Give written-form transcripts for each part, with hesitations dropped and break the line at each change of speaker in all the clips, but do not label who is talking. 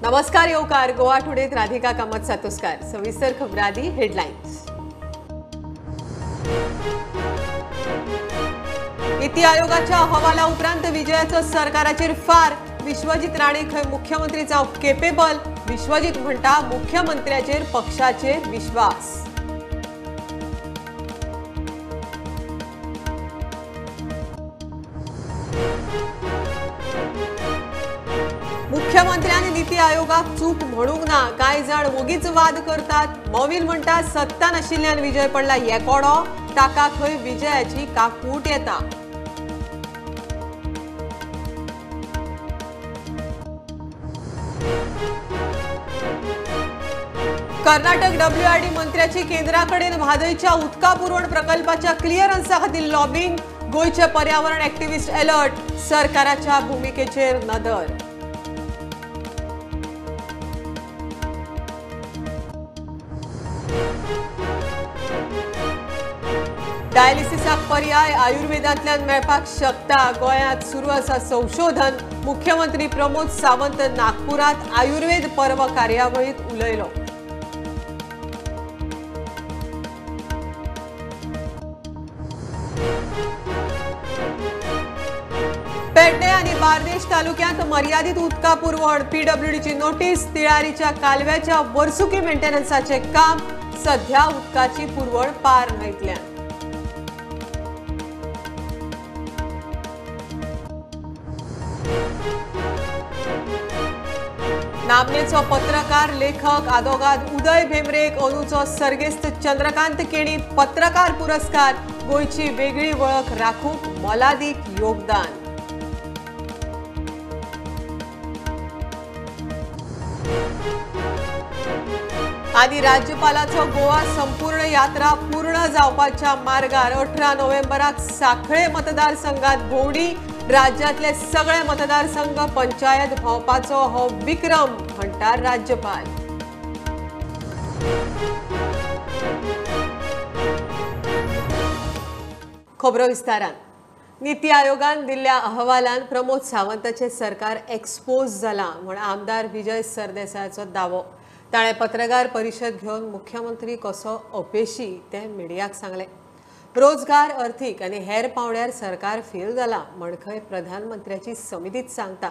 नमस्कार येवकार गोवा टुडेत राधिका कामत सातोस्कार। सविस्तर खबरादी हेडलाइन्स। नीती आयोगाच्या अहवाला उपरांत विजयाचो सरकाराचेर फार। विश्वजीत राणे खंय मुख्यमंत्री जावंक केपेबल। विश्वजीत म्हणटा मुख्यमंत्र्याचेर पक्षाचेर विश्वास। मुख्यमंत्र्यांनी नीती आयोगाक चूक म्हणूंक ना। कांय जाण वोगीच वाद करतात। मोविन म्हणटा सत्ता नाशिल्ल्यान विजय पडला एकोडो, ताका खंय विजयाची काकूट येता। कर्नाटक डब्ल्यूआरडी मंत्र्याची केंद्राकडेन म्हादयच्या उदका पुरवण प्रकल्पाच्या क्लिअरन्सा खातीर लॉबिंग। गोंयचे पर्यावरण ऍक्टिव्हिस्ट अलर्ट, सरकाराच्या भुमिकेचेर नदर। डायलिसिसाक पर्याय आयुर्वेदांतल्यान मेळपाक शकता। गोंयांत सुरू आसा संशोधन। मुख्यमंत्री प्रमोद सावंत नागपुरांत आयुर्वेद पर्व कार्यावळींत उलयलो। पेडणे आनी बार्देश तालुक्यांत मर्यादीत उदका पुरवण। पीडब्ल्यूडीची नोटीस। तिळारीच्या कालव्याच्या वर्सुकी मेंटेनन्साचे काम। सध्या उदकाची पुरवण पार न्हंयतल्यान। नामनेचो पत्रकार लेखक आदोगाद उदय भेंब्रेक अंदूचो सर्गेस्त चंद्रकांत केणी पत्रकार पुरस्कार। गोंयची वेगळी वळख राखूंक मोलादीक योगदान। आनी राज्यपालाचो गोवा संपूर्ण यात्रा पूर्ण जावपाच्या मार्गार। 18 नोव्हेंबराक सांखळे मतदारसंघात भोंवडी। राज्यातले सगळे मतदारसंघ पंचायत भोंवपाचो हो विक्रम म्हणटा राज्यपाल। खबरो विस्तारान। नीती आयोगान दिल्ल्या अहवालान प्रमोद सावंताचे सरकार एक्सपोज जाला म्हण आमदार विजय सरदेसायाचो दावो। ताणें पत्रकार परिशद घेवन मुख्यमंत्री कसो अपेशी तें मिडियाक सांगलें। रोजगार, अर्थीक आनी हेर पावंड्यार सरकार फेल जाला म्हण खंय प्रधानमंत्र्याची समितीच सांगता।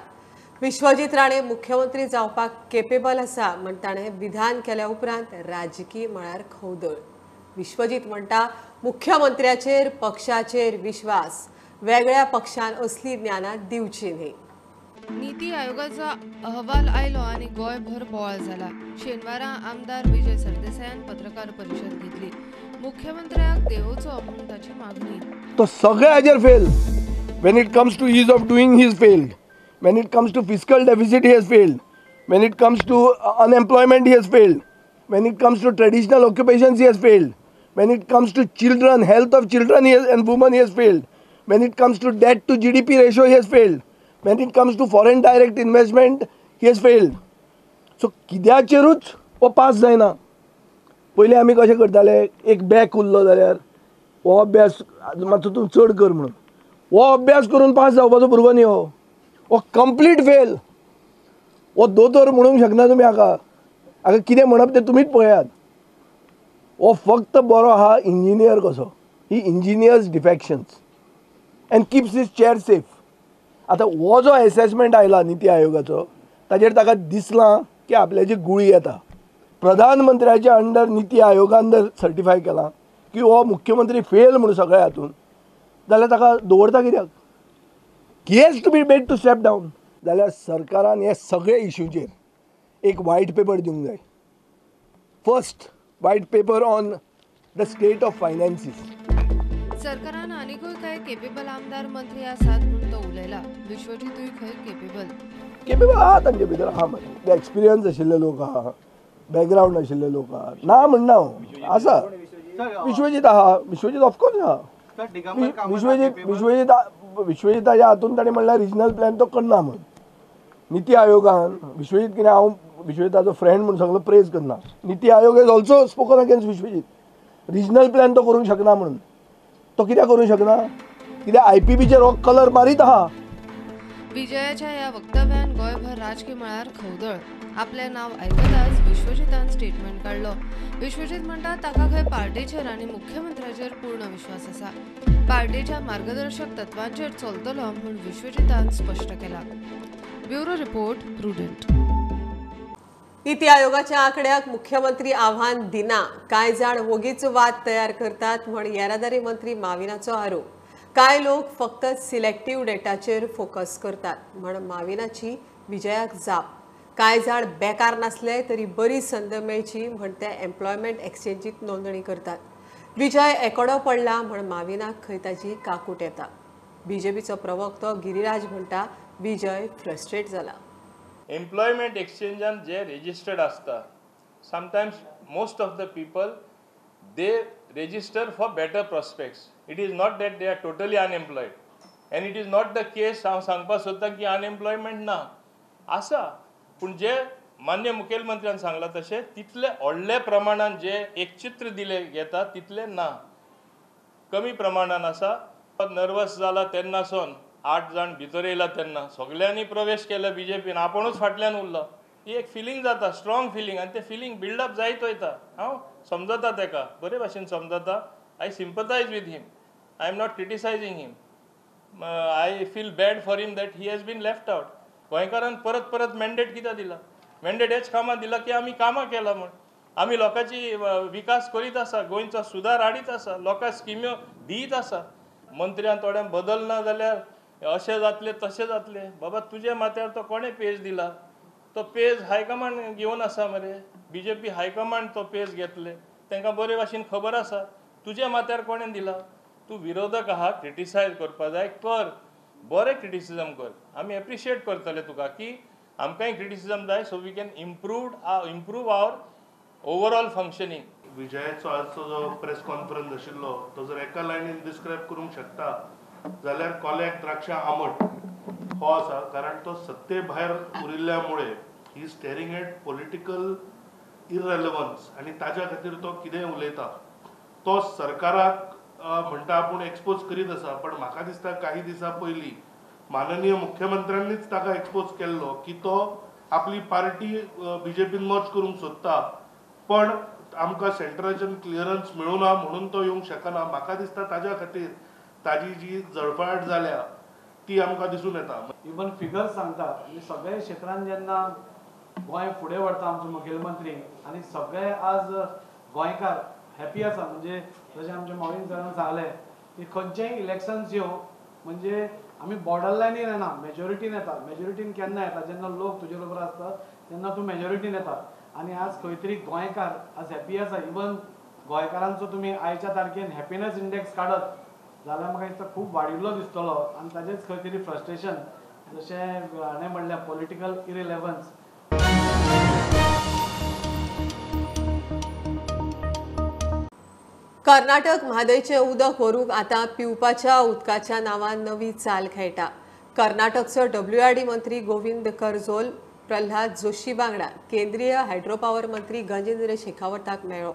विश्वजीत राणे मुख्यमंत्री जावपाक केपेबल आसा म्हण ताणें विधान केल्या उपरांत राजकी मळार खवदळ। विश्वजीत म्हणटा मुख्यमंत्र्याचेर पक्षाचेर विश्वास। वेगळ्या पक्षान असली ज्ञानां दिवची न्ही।
नीती आयोगाचा अहवाल आयलो आनी गोंयभर बोवाळ जाला। शेनवारा आमदार विजय सरदेसायान पत्रकार परिशद घेतली। मुख्यमंत्र्याक देवचो म्हूण ताची मागणी।
तो सगळे हाजेर fail. When it comes to ease of doing he is failed. When it comes to fiscal deficit he has failed. When it comes to unemployment he has failed. When it comes to traditional occupations he has failed. When it comes to children, health of children he has and women he has failed. When it comes to debt to GDP ratio he has failed. When it comes to foreign direct investment, he has failed. So, कित्याचेरूच हो pass जायना। पयलीं आमी कशें करताले, एक back उरलो जाल्यार हो अभ्यास मातसो तूं चड कर म्हणून, हो अभ्यास करून पास जावपाचो भुरगो न्ही हो, हो कंप्लीट फेल। हो दोतोर म्हणूंक शकना तुमी हाका, हाका कितें म्हणप तें तुमीच पळयात। हो फक्त बरो आहा इंजिनियर कसो, he engineers defections and keeps his chair safe. आतां हो जो एसेसमेंट आयला नीती आयोगाचो ताजेर ताका दिसलां की आपल्याची गुळी येता। प्रधानमंत्र्याच्या अंडर नीती आयोगान जर सर्टिफाय केलां की हो मुख्यमंत्री फेल म्हणून सगळ्या हातून, जाल्यार ताका दवरता कित्याक? He has to be made to step down. जाल्यार सरकारान हे सगळे इश्यूचेर एक वायट पेपर दिवंक जाय। First white paper on the state of finances.
सरकारान आनीकूय कांय केपेबल आमदार मंत्री आसात म्हूण तो उलयला। विश्वजीतूय खंय केपेबल
केपेबल आहा तांचे भितर आहा मरे, एक्सपिरियन्स आशिल्ले लोक आहा, बॅकग्रावंड आशिल्ले लोक आहा, ना म्हणना हांव आसा। विश्वजीत आहा, विश्वजीत ऑफकोर्स आहा। विश्वजीत विश्वजीत विश्वजीताच्या हातून ताणें म्हणल्यार रिजनल प्लॅन तो करना म्हूण। नीती आयोगान विश्वजीत कितें, हांव विश्वजीताचो फ्रेंड म्हूण सगळो प्रेज करना। NITI Aayog has also spoken against Vishwajit. Regional plan तो करूंक शकना म्हणून, तो कित्याक करूंक शकना? कित्याक आयपीबीचेर हो कलर मारीत आहा।
विजयाच्या ह्या वक्तव्यान गोंयभर राजकी मळार खवदळ. आपलें नाव आयकताच विश्वजीतान स्टेटमेंट काडलो. विश्वजीत म्हणटा ताका खंय पार्टेचेर आनी मुख्यमंत्र्याचेर पूर्ण विश्वास आसा. पार्टेच्या मार्गदर्शक तत्वांचेर चलतलो म्हूण विश्वजीतान स्पश्ट केला. Bureau report, Prudent.
नीती आयोगाच्या आकड्याक मुख्यमंत्री आव्हान दिना. कांय जाण वोगीच वाद तयार करतात म्हण येरादारी मंत्री माविनाचो आरोप. कांय लोक फक्त सिलेक्टीव डेटाचेर फोकस करतात म्हण माविनाची विजयाक जाप. कांय जाण बेकार नासले तरी बरी संद मेळची म्हण ते एम्प्लॉयमेंट एक्सचेंजीत नोंदणी करतात. विजय एकोडो पडला म्हण माविनाक खंय ताजी काकूट येता. बीजेपीचो प्रवक्तो गिरिराज म्हणटा विजय फ्रस्ट्रेट जाला.
एम्प्लॉयमेंट एक्सचेंजान जे रेजिस्टर्ड आसता, sometimes most of the people they register for better prospects. It is not that they are totally unemployed and it is not the case. हांव सांगपाक सोदतां की अनएम्प्लॉयमेंट ना आसा, पूण जे मान्य मुखेलमंत्र्यान सांगलां तशें तितले व्हडले प्रमाणान जे एक चित्र दिले येता तितले ना, कमी प्रमाणान आसा. नर्वस जाला तेन्नासून 8 जाण भितर येयला तेन्ना सगळ्यांनी प्रवेश केला बीजेपीन, आपुणूच फाटल्यान उरलो. ही एक फिलींग जाता, स्ट्रॉंग फिलींग, आनी तें फिलींग बिल्डअप जायत वयता. हांव समजता तेका, बरे भाशेन समजता. I sympathise with him, I am not criticising him. I feel bad for him that he has been left out. गोंयकारान परत परत मॅन्डेट कित्याक दिला? मॅन्डेट हेच कामां दिला की आमी कामां केलां म्हूण, आमी लोकांची विकास करीत आसा, गोंयचो सुदार हाडीत आसा, लोकांक स्किम्यो दीत आसा. मंत्र्यान थोड्यांक बदल ना जाल्यार अशें जातलें तशें जातलें. बाबा तुज्या माथ्यार तो कोणें पेज दिला? तो पेज हायकमांड घेवन आसा मरे, बीजेपी हायकमांड तो पेज घेतले, तांकां बरे भाशेन खबर आसा. तुज्या माथ्यार कोणें दिला? तूं विरोधक आहा, क्रिटिसायज करपा जाय, कर, बरें क्रिटिसिजम कर, आमी एप्रिशिएट करतले तुका की आमकांय क्रिटिसिजम जाय, so we can improve our overall functioning.
विजयाचो आजचो जो प्रेस कॉन्फरन्स आशिल्लो तो जर एका लायनीन डिस्क्रायब करूंक शकता जाल्यार कोल्याक द्राक्षां आमट हो आसा, कारण तो सत्ते भायर उरिल्ल्या मुळे he staring at political irrelevance आनी ताज्या खातीर तो कितेंय उलयता. तो सरकाराक म्हणटा आपूण एक्सपोज करीत आसा, पण म्हाका दिसता काही दिसां पयलीं माननीय मुख्यमंत्र्यांनीच ताका एक्सपोज केल्लो की तो आपली पार्टी बीजेपीन मर्ज करूंक सोदता, पण आमकां सेंट्राच्यान क्लियरन्स मेळूना म्हणून तो येवंक शकना. म्हाका दिसता ताज्या खातीर ताजी जी जळफळाट जाल्या ती आमकां दिसून येता.
इवन फिगर्स सांगता म्हणजे सगळे क्षेत्रान जेन्ना गोंय फुडें व्हरता आमचो मुखेलमंत्री आनी सगळे आज गोंयकार हॅपी आसा. म्हणजे जशें आमच्या माविन सरान सांगलें की खंयचेय इलेक्शन्स येवं म्हणजे आमी बॉर्डर लायनीन येना, मेजॉरिटीन येता. मेजॉरिटीन केन्ना येता? जेन्ना लोक तुजे बरोबर आसता तेन्ना तूं मेजॉरिटीन येता. आनी आज खंय तरी गोंयकार आज हॅपी आसा. इवन गोंयकारांचो तुमी आयच्या तारखेन हॅपिनस इंडेक्स काडत जाल्यार म्हाका दिसता खूब वाडिल्लो दिसतलो. आनी ताजेच खंय तरी फ्रस्ट्रेशन जशें हाणें म्हणलें पॉलिटिकल इरिलेवन्स.
कर्नाटक म्हादयचें उदक व्हरूंक आतां पिवपाच्या उदकाच्या नांवान नवी चाल खेळटा. कर्नाटकचो WRD मंत्री गोविंद करजोल प्रल्हाद जोशी वांगडा केंद्रीय हायड्रोपावर मंत्री गजेंद्र शेखावताक मेळ्ळो.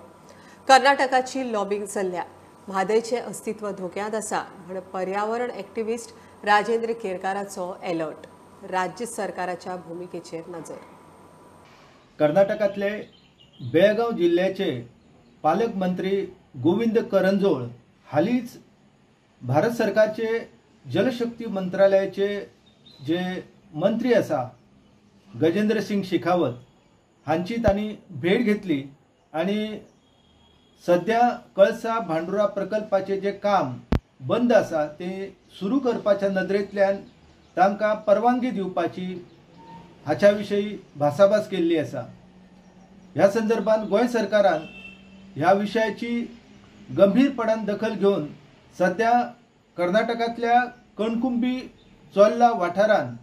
कर्नाटकाची लॉबिंग चल्ल्या. म्हादयचें अस्तित्व धोक्यांत आसा म्हण पर्यावरण एक्टिविस्ट राजेंद्र केरकाराचो एलर्ट. राज्य सरकाराच्या भुमिकेचेर नजर.
कर्नाटकांतले बेळगांव जिल्ल्याचे पालकमंत्री गोविंद करंजोळ हालींच भारत सरकारचे जलशक्ती मंत्रालयाचे जे मंत्री आसा गजेंद्र सिंग शेखावत हांची तांणी भेट घेतली आनी सद्या कळसा भांडुरा प्रकल्पाचे जे काम बंद आसा ते सुरू करपाच्या नदरेंतल्यान तांकां परवानगी दिवपाची हाच्या विशीं भासाभास केल्ली आसा. ह्या संदर्भात गोंय सरकारान ह्या विशयाची गंभीरपणान दखल घेवन सद्या कर्नाटकांतल्या कणकुंबी चोल्ला वाठारान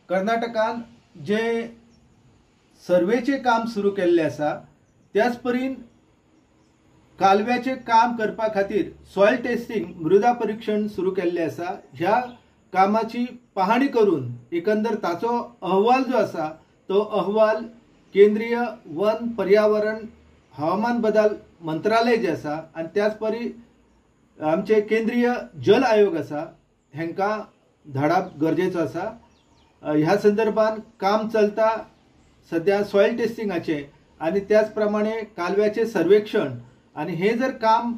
कर्नाटकान जे सर्वेचे काम सुरू केल्ले आसा त्याच परीन कालव्याचे काम करपा खातीर सॉयल टेस्टिंग मृदा परीक्षण सुरू केल्ले आसा. ह्या कामाची पाहणी करून एकंदर ताचो अहवाल जो आसा तो अहवाल केंद्रीय वन पर्यावरण हवामान बदल मंत्रालय जे आसा आनी त्याच परी आमचे केंद्रीय जल आयोग आसा हेंकां धाडप गरजेचो आसा. ह्या संदर्भात काम चलता सध्या सॉयल टेस्टिंगाचें आनी त्याच प्रमाणे कालव्याचें सर्वेक्षण आनी हें जर काम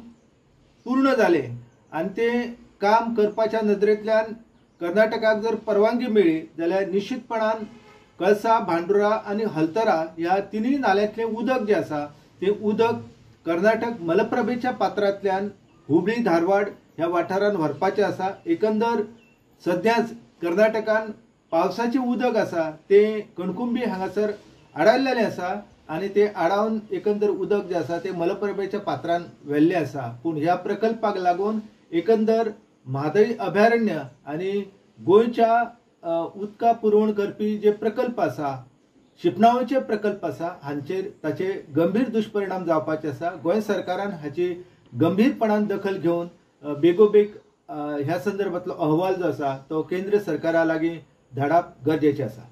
पूर्ण जालें आनी तें काम करपाच्या नदरेंतल्यान कर्नाटकाक जर परवानगी मेळ्ळी जाल्यार निश्चितपणान कळसा, भांडुरा आनी हलतरा ह्या तिनूय नाल्यांतलें उदक जें आसा तें उदक कर्नाटक मलप्रभेच्या पात्रांतल्यान हुबळी धारवाड ह्या वाठारांत व्हरपाचें आसा। एकंदर सद्याच कर्नाटकान पावसाचें उदक आसा तें कणकुंबी हांगासर आडायल्लें आसा आनी तें आडावन एकंदर उदक जें आसा तें मलप्रभेच्या पात्रांत व्हेल्लें आसा। पूण ह्या प्रकल्पाक लागून एकंदर म्हादय अभयारण्य आनी गोंयच्या उदका पुरवण करपी जे प्रकल्प आसा, शिंपणावळीचे प्रकल्प आसा, हांचेर ताचे गंभीर दुश्परिणाम जावपाचे आसा। गोंय सरकारान हाची गंभीरपणान दखल घेवन बेगोबेग ह्या संदर्भातलो अहवाल जो आसा तो केंद्र सरकारा लागीं धाडप गरजेचें आसा।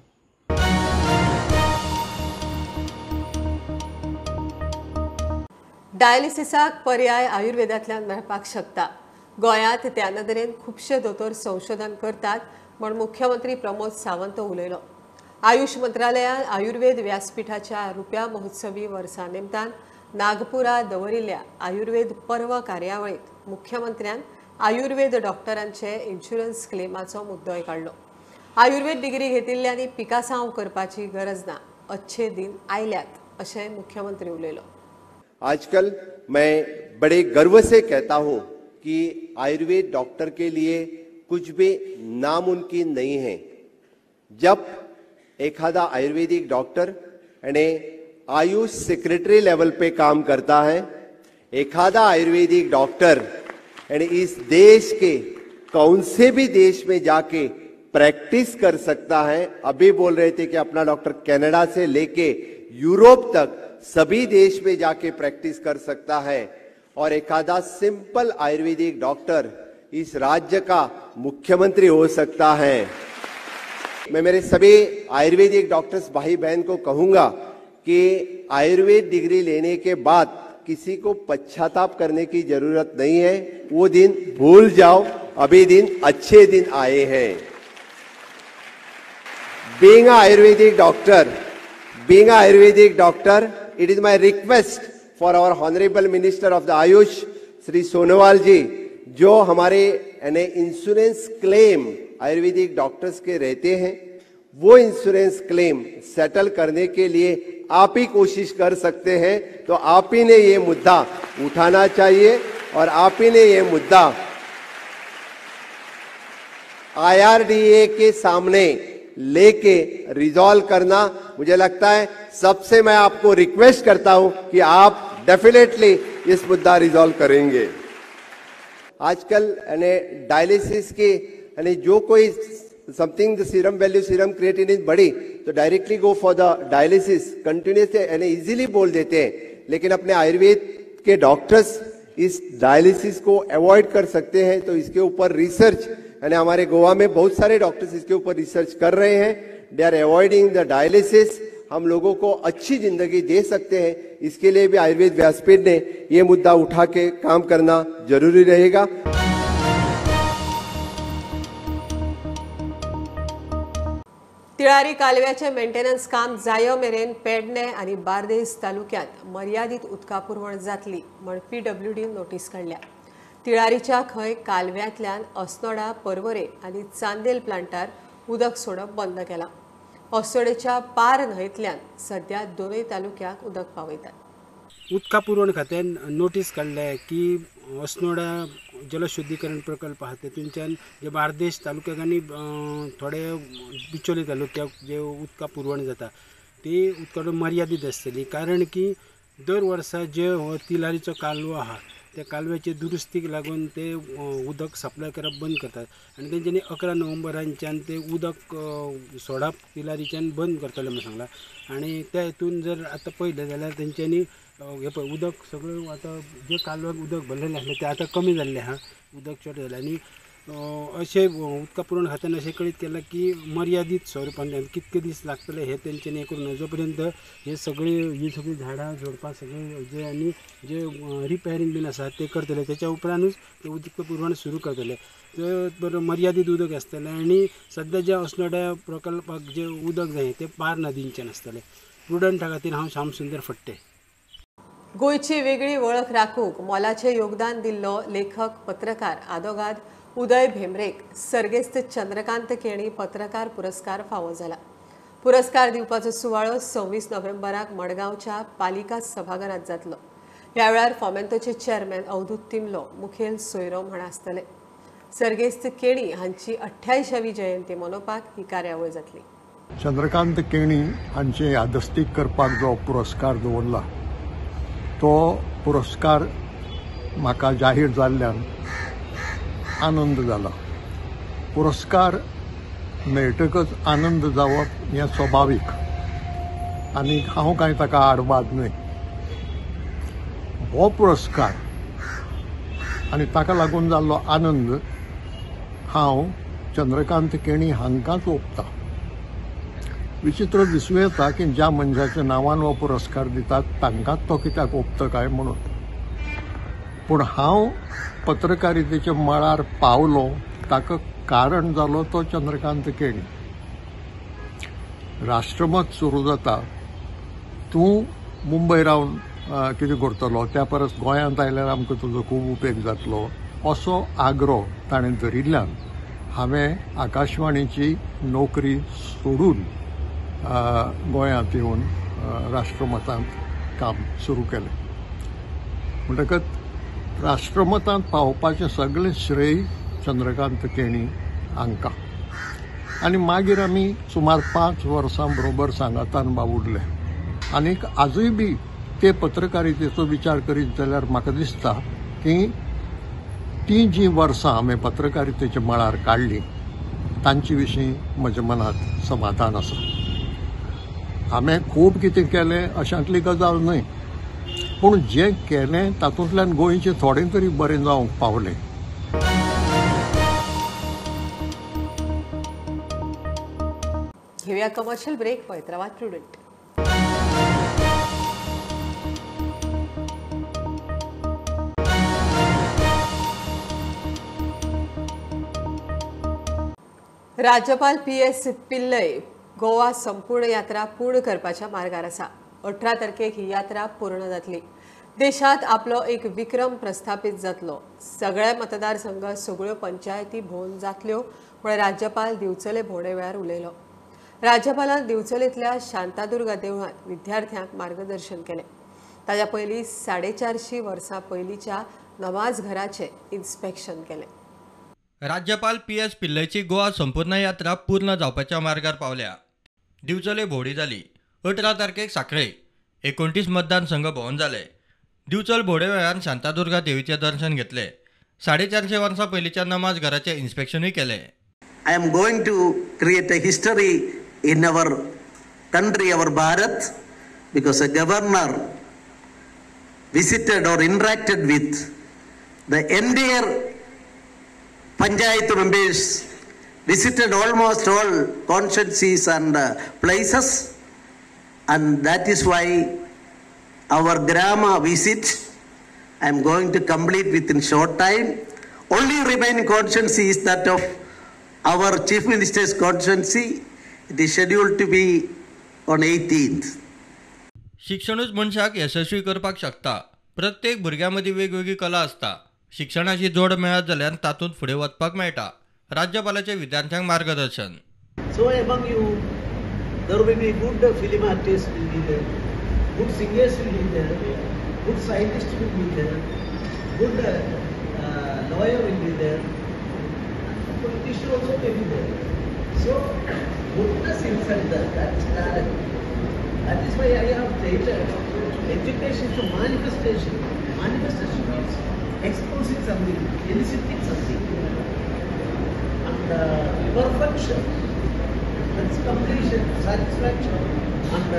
डायलिसिसाक पर्याय आयुर्वेदांतल्यान मेळपाक शकता। गोंयांत त्या नदरेन खुबशे दोतोर संशोधन करतात म्हूण मुख्यमंत्री प्रमोद सावंत उलयलो। आयुष मंत्रालयान आयुर्वेद व्यासपीठाच्या रुप्या महोत्सवी वर्सा निमतान नागपुरा दवरिल्ल्या आयुर्वेद पर्व कार्यावळींत मुख्यमंत्र्यान आयुर्वेद डॉक्टरांचे इन्शुरन्स क्लेमाचो मुद्दोय काडलो। आयुर्वेद डिग्री घेतिल्ल्यांनी पिकासांव करपाची गरज ना, अच्छे दिन आयल्यात अशें मुख्यमंत्री उलयलो।
आजकल मैं बड़े गर्व से कहता हूं कि आयुर्वेद डॉक्टर के लिए कुछ भी नामुमकिन नहीं है। जब एखादा आयुर्वेदिक डॉक्टर यानी आयुष सेक्रेटरी लेवल पे काम करता है, एखादा आयुर्वेदिक डॉक्टर यानी इस देश के कौन से भी देश में जाके प्रैक्टिस कर सकता है। अभी बोल रहे थे कि अपना डॉक्टर कनाडा से लेके यूरोप तक सभी देश में जाके प्रैक्टिस कर सकता है और एखादा सिंपल आयुर्वेदिक डॉक्टर इस राज्य का मुख्यमंत्री हो सकता है। मैं मेरे सभी आयुर्वेदिक डॉक्टर्स भाई बहन को कहूंगा कि आयुर्वेद डिग्री लेने के बाद किसी को पश्चाताप करने की जरूरत नहीं है। वो दिन भूल जाओ, अभी दिन अच्छे दिन आए हैं। Being Ayurvedic doctor, it is my request for our honourable minister of the AYUSH Shri Sonowal ji, जो हमारे यानी insurance claim Ayurvedic doctors K रहते हैं, वो इंश्योरेंस क्लेम सेटल करने के लिए आप ही कोशिश कर सकते हैं। तो आप ही ने ये मुद्दा उठाना चाहिए और आप ही ने ये मुद्दा आईआरडीए के सामने लेके रिजॉल्व करना, मुझे लगता है सबसे मैं आपको रिक्वेस्ट करता हूं कि आप डेफिनेटली इस मुद्दा रिजॉल्व करेंगे। आजकल यानी डायलिसिस की यानी जो कोई something the serum value serum creatinine बढ़ी तो directly go for the dialysis continuously यानी इजीली बोल देते हैं, लेकिन अपने आयुर्वेद के डॉक्टर्स इस डायलिसिस को अवॉइड कर सकते हैं। तो इसके ऊपर रिसर्च यानी हमारे गोवा में बहुत सारे डॉक्टर्स इसके ऊपर रिसर्च कर रहे हैं। They are avoiding the dialysis. हम लोगों को अच्छी जिंदगी दे सकते हैं, इसके लिए भी आयुर्वेद व्यासपीठ ने ये मुद्दा उठा के काम करना जरूरी रहेगा।
तिळारी कालव्याचे मेंटेनन्स काम जाय मेरेन पेडणे आनी बार्देस तालुक्यांत मर्यादीत उदका पुरवण जातली म्हण पीडब्ल्यूडी नोटीस काडल्या। तिळारीच्या खंय कालव्यांतल्यान अस्नोडा, परवरे आनी चांदेल प्लांटार उदक सोडप बंद केलां। अस्नोडेच्या पार न्हंयतल्यान सध्या दोनूय तालुक्याक उदक पावयतात।
उदका पुरवण खात्यान नोटीस काडल्या की अस्नोडा जलशुद्धीकरण प्रकल्प आसा तेतूनच्यान जे बार्देश तालुक्याक आनी थोडे बिचोले तालुक्याक जे उदका पुरवण जाता ती उदका मर्यादीत आसतली, कारण की दर वर्सा जे हो तिलारीचो कालवो आसा त्या कालव्याचे दुरुस्तीक लागून ते उदक सप्लाय करप बंद करतात आनी तेंच्यांनी 11 नोव्हेंबरांच्यान ते उदक सोडप तिलारीच्यान बंद करतले म्हूण सांगलां। आनी त्या हितून जर आतां पळयलें जाल्यार तेंच्यांनी हें पळय उदक सगळें आतां जे कालव्याक उदक भरलेलें आसलें तें आतां कमी जाल्लें आसा, उदक चड जालें आनी अशें उदका पुरवण खात्यान अशें कळीत केलां की मर्यादीत स्वरुपान कितके दीस लागतले हे तेंच्यांनी हें करूंक ना, जो पर्यंत हे सगळी ही सगळीं झाडां झोडपां सगळीं जे आनी जे रिपेरींग बीन आसा ते करतले तेच्या उपरांतूच ते उदक पुरवण सुरू करतले. ते मर्यादीत उदक आसतलें आनी सद्या ज्या अस्नोड्या प्रकल्पाक जें उदक जाय तें पार नदींच्यान आसतलें. प्रुडंटा खातीर हांव श्याम सुंदर फडते.
गोंयची वेगळी वळख राखूंक मोलाचें योगदान दिल्लो लेखक पत्रकार आदोगाद उदय भेंब्रेक सर्गेस्त चंद्रकांत केणी पत्रकार पुरस्कार फावो जाला. पुरस्कार दिवपाचो सुवाळो 26 नोव्हेंबराक मडगांवच्या पालिका सभाघरांत जातलो. ह्या वेळार फोमेंतोचे चेअरमॅन अवधूत तिमलो मुखेल सोयरो म्हण आसतले. सर्गेस्त केणी हांची 88वी जयंती मनोवपाक ही कार्यावळ जातली.
चंद्रकांत केणी हांचे यादस्तीक करपाक जो पुरस्कार दवरला तो पुरस्कार म्हाका जाहीर जाल्ल्यान आनंद जाला. पुरस्कार मेळटकच आनंद जावप हें स्वाभावीक आनी हांव कांय ताका आडवाद न्हय. हो पुरस्कार आनी ताका लागून जाल्लो आनंद हांव चंद्रकांत केणी हांकांच ओंपता. विचित्र दिसूं येता की ज्या मनशाच्या नांवान हो पुरस्कार दितात तांकांच तो कित्याक ओंपता काय म्हणून, पूण हांव पत्रकारितेच्या मळार पावलो ताका कारण जालो तो चंद्रकांत केणी. राष्ट्रमत सुरू जाता, तूं मुंबय रावन कितें करतलो त्या परस गोंयांत आयल्यार आमकां तुजो खूब उपेग जातलो असो आग्रो ताणें धरिल्ल्यान हांवें आकाशवाणीची नोकरी सोडून गोंयांत येवन राष्ट्रमतांत काम सुरू केलें. म्हणटकच राष्ट्रमतांत पावपाचें सगळें श्रेय चंद्रकांत केणी हांकां. आनी मागीर आमी सुमार 5 वर्सां बरोबर सांगातान वावुरले आनीक आजूय बी ते पत्रकारितेचो विचार करीत जाल्यार म्हाका दिसता की तीं जीं वर्सां हांवें पत्रकारितेच्या मळार काडलीं तांचे विशीं म्हज्या मनांत समाधान आसा. हांवें खूब कितें केलें अशांतली गजाल न्हय, पूण जें केलें तातूंतल्यान गोंयचें थोडें तरी बरें जावंक पावलें.
घेऊया कमर्शियल ब्रेक. हैदराबाद प्रुडंट. राज्यपाल PS Pillai Goa संपूर्ण यात्रा पूर्ण करपाच्या मार्गार आसा. 18 तारखेक ही यात्रा पूर्ण जातली. देशांत आपलो एक विक्रम प्रस्थापित जातलो. सगळे मतदारसंघ सगळ्यो पंचायती भोंवन जातल्यो म्हण राज्यपाल दिवचले भोंवडे वेळार उलयलो. राज्यपालान दिवचलेंतल्या शांतादुर्गा देवळांत विद्यार्थ्यांक मार्गदर्शन केलें. ताच्या पयलीं 450 वर्सां पयलींच्या नमाज घराचें इन्स्पेक्शन केलें.
राज्यपाल PS पिल्लयची गोवा संपूर्ण यात्रा पूर्ण जावपाच्या मार्गार पावल्या. दिवचले भोंवडी जाली. 18 तारखेक साखळे 29 मतदारसंघ भोंवन जाले. दिवचल भोंवडे वेळार शांतादुर्गा देवीचें दर्शन घेतलें. 450 वर्सां पयलींच्या नमाज घराचें इन्स्पेक्शनूय केलें.
I am going to create a history in our country, our Bharat, because a governor visited or interacted with the entire panchayat members, visited almost all constituencies and places, and that is why our Grama visit I am going to complete within short time. Only remaining constituency is that of our Chief Minister's constituency. It is scheduled to be on 18th.
शिक्षणूच मनशाक यशस्वी करपाक शकता. प्रत्येक भुरग्यां मदीं वेगवेगळी कला आसता. शिक्षणाची जोड मेळत जाल्यार तातूंत फुडें वचपाक मेळटा. राज्यपालाचे विद्यार्थ्यांक मार्गदर्शन.
So among you there will be good film artists will be there, good singers will be there, good scientists will be there, good lawyer will be there, politician also may be there. So goodness inside that, that is talent. That is why I have stated education is a manifestation. Manifestation means exposing something, eliciting something, and perfection, that's completion, satisfaction, and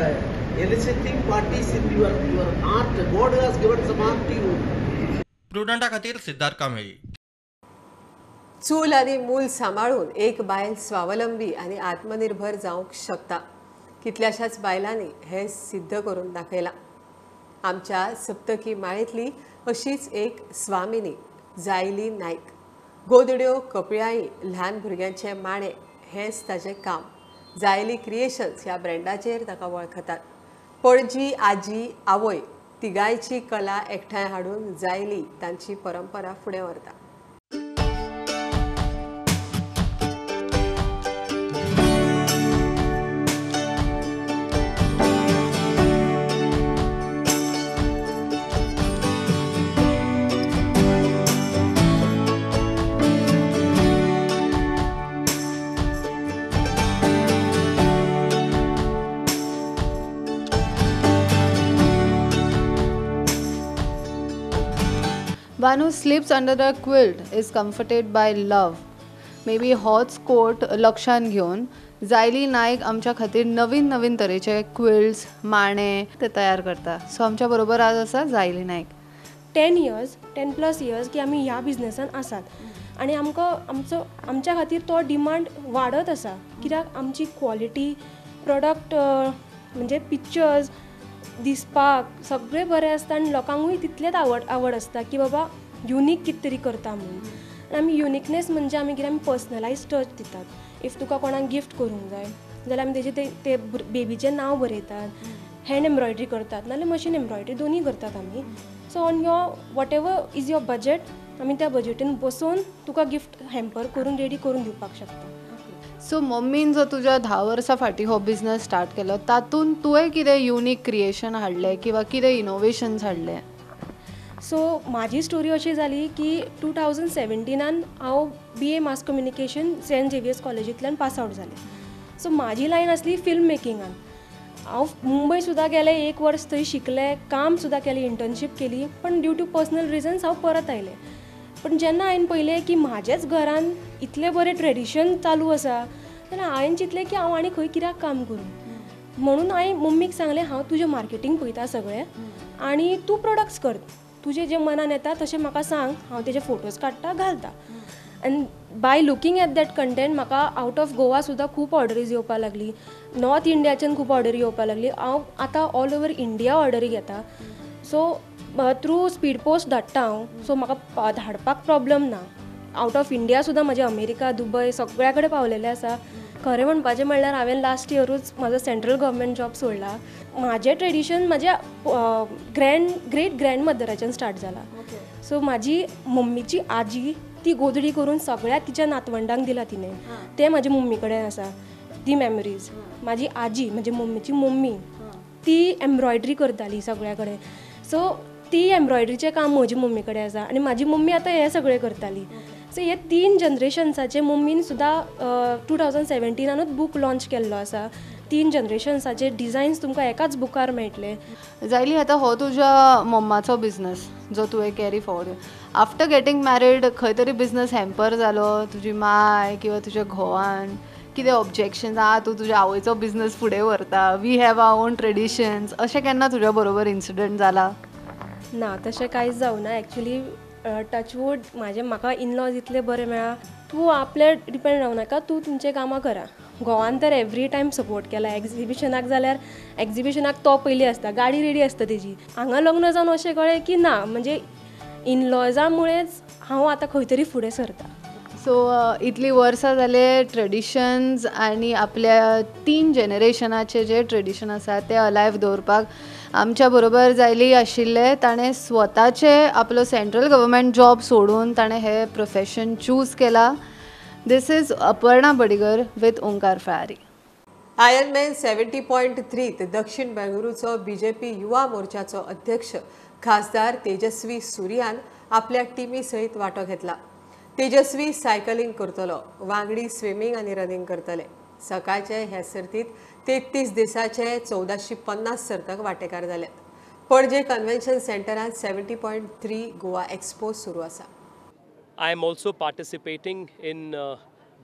eliciting parties in your art. God has given some art to you.
प्रुडंटा खातीर सिद्धार्थ कांबळी.
चूल आनी मूल सांबाळून एक बायल स्वावलंबी आनी आत्मनिर्भर जावंक शकता. कितल्याशाच बायलांनी हें सिद्ध करून दाखयलां. आमच्या सप्तकी माळेंतली अशीच एक स्वामिनी जायली नायक. गोदड्यो, कपड्याळी, ल्हान भुरग्यांचे माणे हेंच ताचें काम. जायली क्रिएशन्स ह्या ब्रँडाचेर ताका वळखतात. पणजी आजी आवय तिगांयची कला एकठांय हाडून जायली तांची परंपरा फुडें व्हरता.
One who sleeps under the quilt is comforted by love. Maybe होच कोट लक्षांत घेवन जायली नायक आमच्या खातीर नवीन नवीन तरेचे क्विल्ट्स, माणे ते तयार करता. सो आमच्या बरोबर आज आसा जायली नायक.
10 प्लस इयर्स की आमी ह्या बिजनसान आसात आनी आमकां आमचो आमच्या खातीर तो डिमांड वाडत आसा, कित्याक आमची क्वॉलिटी प्रोडक्ट म्हणजे पिक्चर्स दिसपाक सगळें बरें आसता आनी लोकांकूय तितलेंच आवड आसता की बाबा युनीक कितें तरी करता म्हणून. आनी आमी युनिकनेस म्हणजे आमी कितें, आमी पर्सनलायज टच दितात. If तुका कोणाक गिफ्ट करूंक जाय जाल्यार आमी तेजें ते बेबीचें नांव बरयतात, हँड एम्ब्रॉयडरी करतात नाल्यार मशीन एम्ब्रॉयडरी, दोनूय करतात आमी. So on your whatever is your budget, आमी त्या बजेटीन बसोवन तुका गिफ्ट हॅम्पर करून रेडी करून दिवपाक शकता.
सो मम्मीन जो तुज्या 10 वर्सां फाटीं हो बिजनस स्टार्ट केलो तातूंत तुवें कितें युनीक क्रिएशन हाडलें किंवा कितें इनोवेशन्स हाडलें?
सो म्हाजी स्टोरी अशी जाली की 2017 हांव BA mass communication Saint Xavier's कॉलेजींतल्यान pass out जालें. सो म्हाजी लायन आसली फिल्म मेकिंगान. हांव मुंबय सुद्दां गेलें, एक वर्स थंय शिकलें, काम सुद्दां केलें, इंटर्नशीप केली, पण ड्यू टू पर्सनल रिजन्स हांव परत आयलें. पण जेन्ना हांवें पळयलें की म्हाज्याच घरान इतलें बरें ट्रेडिशन चालू आसा, तेन्ना हांवें चिंतलें की हांव आनी खंय कित्याक काम करूं म्हणून हांवें मम्मीक सांगलें, हांव तुजें मार्केटींग पळयता सगळें आनी तूं प्रोडक्ट्स कर, तुजें जें मनान येता तशें म्हाका सांग, हांव तेजे फोटोज काडटा घालता. And by looking at that content म्हाका आवट ऑफ गोवा सुद्दां खूब ऑर्डरीज येवपाक लागली, नॉर्थ इंडियाच्यान खूब ऑर्डरी येवपाक लागली. हांव आतां ऑल ओवर इंडिया ऑर्डरी घेता. सो थ्रू स्पीड पोस्ट धाडटा हांव, सो म्हाका धाडपाक प्रॉब्लम ना. आवट ऑफ इंडिया सुद्दां म्हजें अमेरिका, दुबय सगळ्या कडेन पावलेलें आसा. खरें म्हणपाचें म्हणल्यार हांवें लास्ट इयरूच म्हाजो सेंट्रल गव्हर्मेंट जॉब सोडला. म्हाजें ट्रेडिशन म्हाज्या ग्रेट ग्रँड मदराच्यान स्टार्ट जाला. सो म्हाजी मम्मीची आजी ती गोदडी करून सगळ्या तिच्या नातवंडांक दिला तिणें, तें म्हाजे मम्मी कडेन आसा ती मेमरीज. म्हाजी आजी म्हणजे मम्मीची मम्मी ती एम्ब्रॉयडरी करताली सगळ्या कडेन, सो ती एम्ब्रॉयडरीचें काम म्हजी मम्मी कडेन आसा आनी म्हाजी मम्मी आतां हें सगळें करताली. सो हे 3 जनरेशन्साचे मम्मीन सुद्दां 2017 बूक लॉन्च केल्लो आसा. 3 जनरेशन्साचे डिजायन्स तुमकां एकाच बुकार मेळटले.
जायली, आतां हो तुज्या मम्माचो बिजनस जो तुवें carry forward, after getting married खंय तरी बिजनस हॅम्पर जालो, तुजी माय किंवा तुज्या घोवान कितें ऑब्जेक्शन, आ तूं तुज्या आवयचो बिजनस फुडें व्हरता, we have our own traditions, अशें केन्ना तुज्या बरोबर इन्सिडंट जाला?
ना, तशें कांयच जावना. एक्चुली टचवूड म्हाजें म्हाका इनलॉज इतले बरें मेळ्ळा. तूं आपल्यार डिपेंड रावनाका, तूं तुमचें कामां करा. घोवान तर एवरी टायम सपोर्ट केला. एग्जिबिशनाक जाल्यार एग्जिबिशनाक तो पयलीं आसता, गाडी रेडी आसता तेजी. हांगा लग्न जावन अशें कळ्ळें की ना, म्हणजे इनलॉजामुळेच हांव आतां खंय तरी फुडें सरता.
सो इतली वर्सां जाले ट्रेडिशन्स आनी आपल्या 3 जनरेशनाचे जे ट्रेडिशन आसा ते अलायव दवरपाक आमच्या बरोबर जायली आशिल्लें. ताणें स्वताचे आपलो सेंट्रल गव्हर्मेंट जॉब सोडून ताणें हें प्रोफेशन चूज केलां. This is Aparna Badigar with Omkar Fayari.
Ironman 70.3 दक्षिण बेंगळुरूचो बीजेपी युवा मोर्चाचो अध्यक्ष खासदार तेजस्वी सूर्यान आपल्या टिमी सहित वांटो घेतला. तेजस्वी सायकलिंग करतलो, वांगडी स्विमिंग आनी रनिंग करतले. सकाळचे ह्या सर्तीत 33 दिसाचे 1450 सर्तक वांटेकार जाल्यात. पणजे कन्व्हेन्शन सेंटरांत 70.3 गोवा एक्सपो सुरू आसा.
I am also participating in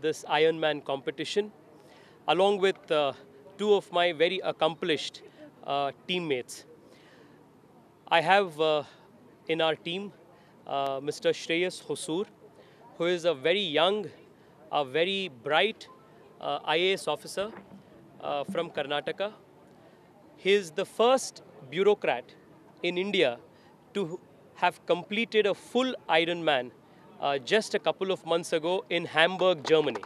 this Ironman competition along with two of my very accomplished teammates. I have in our team Mr. Shreyas Hosur, who is a very young, a very bright IAS officer from Karnataka. He is the first bureaucrat in India to have completed a full Ironman just a couple of months ago in Hamburg, Germany.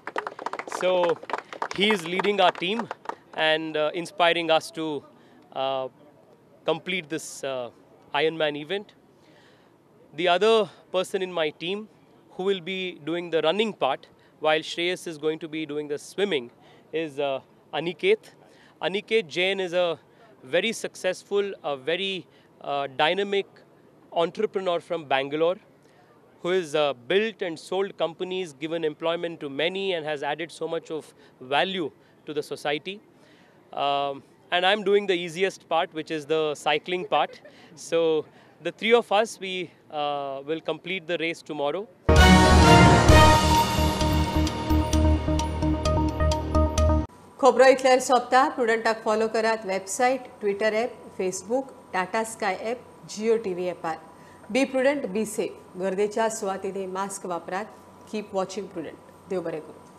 So he is leading our team and inspiring us to complete this Ironman event. The other person in my team who will be doing the running part while Shreyas is going to be doing the swimming is Aniket. Aniket Jain is a very successful, a very dynamic entrepreneur from Bangalore who has built and sold companies, given employment to many, and has added so much of value to the society. And I'm doing the easiest part, which is the cycling part. So the three of us, we will complete the race tomorrow.
खबरो इतल्यार सोंपता. प्रुडंटाक follow करात website, Twitter app, Facebook, Tata Sky app, Jio TV ॲपार. Be prudent, be safe. गर्देच्या सुवातींनी mask वापरात. Keep watching Prudent. देव बरें करूं.